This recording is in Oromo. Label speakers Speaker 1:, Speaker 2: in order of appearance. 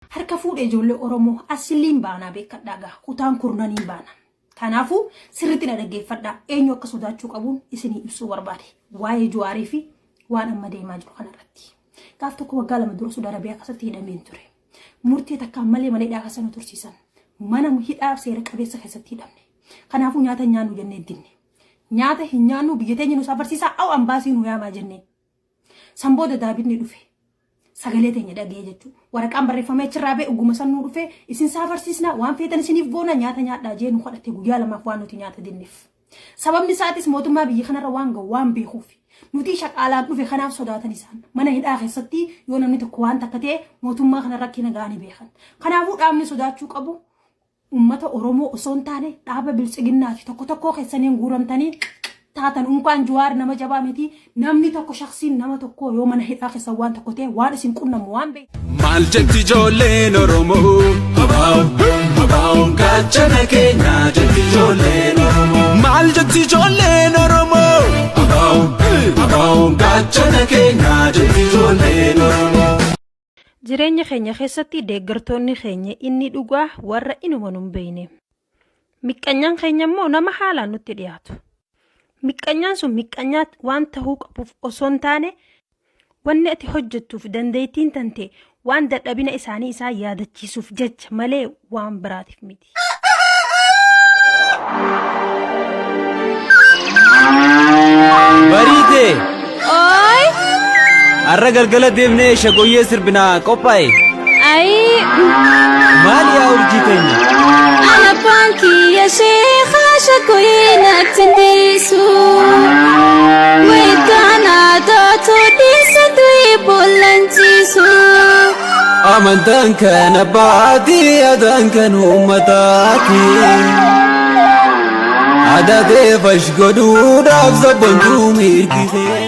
Speaker 1: Harka fuudhe ijoollee Oromoo asiliin baanaa beekadhaa gaa kutaan kurnaniin baana. Kanaafuu sirriitti na dhaggeeffadhaa eenyu akka sodaachuu qabuun isinii ibsuu barbaade waa'ee Juwaarii fi waan amma deemaa jiru kanarratti. Gaaf tokko waggaa 2 dura Suudi Arabiyaa keessatti hidhameen ture. Murtee takkaan malee mana hidhaa keessa nu tursiisan. Mana hidhaa seera qabeessa keessatti hidhamne. Kanaafuu nyaata hin nyaannu jennee dinne. Nyaata hin nyaannu biyya teenya nu safarsiisaa aw ambaasii nu yaamaa jennee. San booda daabidni dhufe. Sagalee teenya dhaga'ee jechuudha. Waraqaan barreeffamee achirraa ba'e uguma san nu dhufe isin saafarsiisna waan feetan isiniif goona nyaata nyaadhaa jee nu kadhate guyyaa lamaaf waan nuti nyaata dinneef. Sababni isaatis mootummaa biyya kanarra waan ga'u waan beekuuf. Nuti shaqaalaan dhufe kanaaf sodaatan isaan. Mana hidhaa keessatti yoo namni tokko waan takka ta'e mootummaa kana rakkina ga'anii beekan. Kanaafuu dhaabni sodaachuu qabu Uummata Oromoo osoo hin taane dhaaba biltsiginnaati. Tokko tokkoo keessaniin guuramtanii taatan unkaan Juwaar nama jabaa miti. Namni tokko shaksiin nama tokkoo yoo mana hidhaa keessa waan tokko ta'e waan isin qunnamu waan beektu.
Speaker 2: Maal jetti ijoolleen Oromoo? Abaa'o, abaa'oon gaachana keenya jetti ijoolleen Oromoo. Maal jetti ijoolleen Oromoo? Abaa'o, abaa'oon gaachana keenya jetti ijoolleen Oromoo.
Speaker 1: Jireenya keenya keessatti deeggartoonni keenya inni dhugaa warra inuma nun beekne. Miqqanyaan keenya immoo nama haalaan nutti dhiyaatu. Miqqanyaan sun miqqanyaa waan tahuu qabuuf osoo hin taane wanni ati hojjettuuf dandeettiin tante waan dadhabina isaanii isaan yaadachiisuuf jecha malee waan biraatiif miti.
Speaker 3: Bariite!
Speaker 4: Ooy!
Speaker 3: Har'a galgala deemnee shagoyyee sirbinaa qophaa'e.
Speaker 4: Ayii!
Speaker 3: Maal yaa urjii teenya?
Speaker 4: Ana baankii sheekaa shagoyyee natti dhiisu. Wayitaana taatu dhiisa du'e bollanchiisu.
Speaker 3: Amantaan kan abbaati, adaan kan uummataati. Aadaa tee fash godhuudhaaf sabboontuu mirgi kee.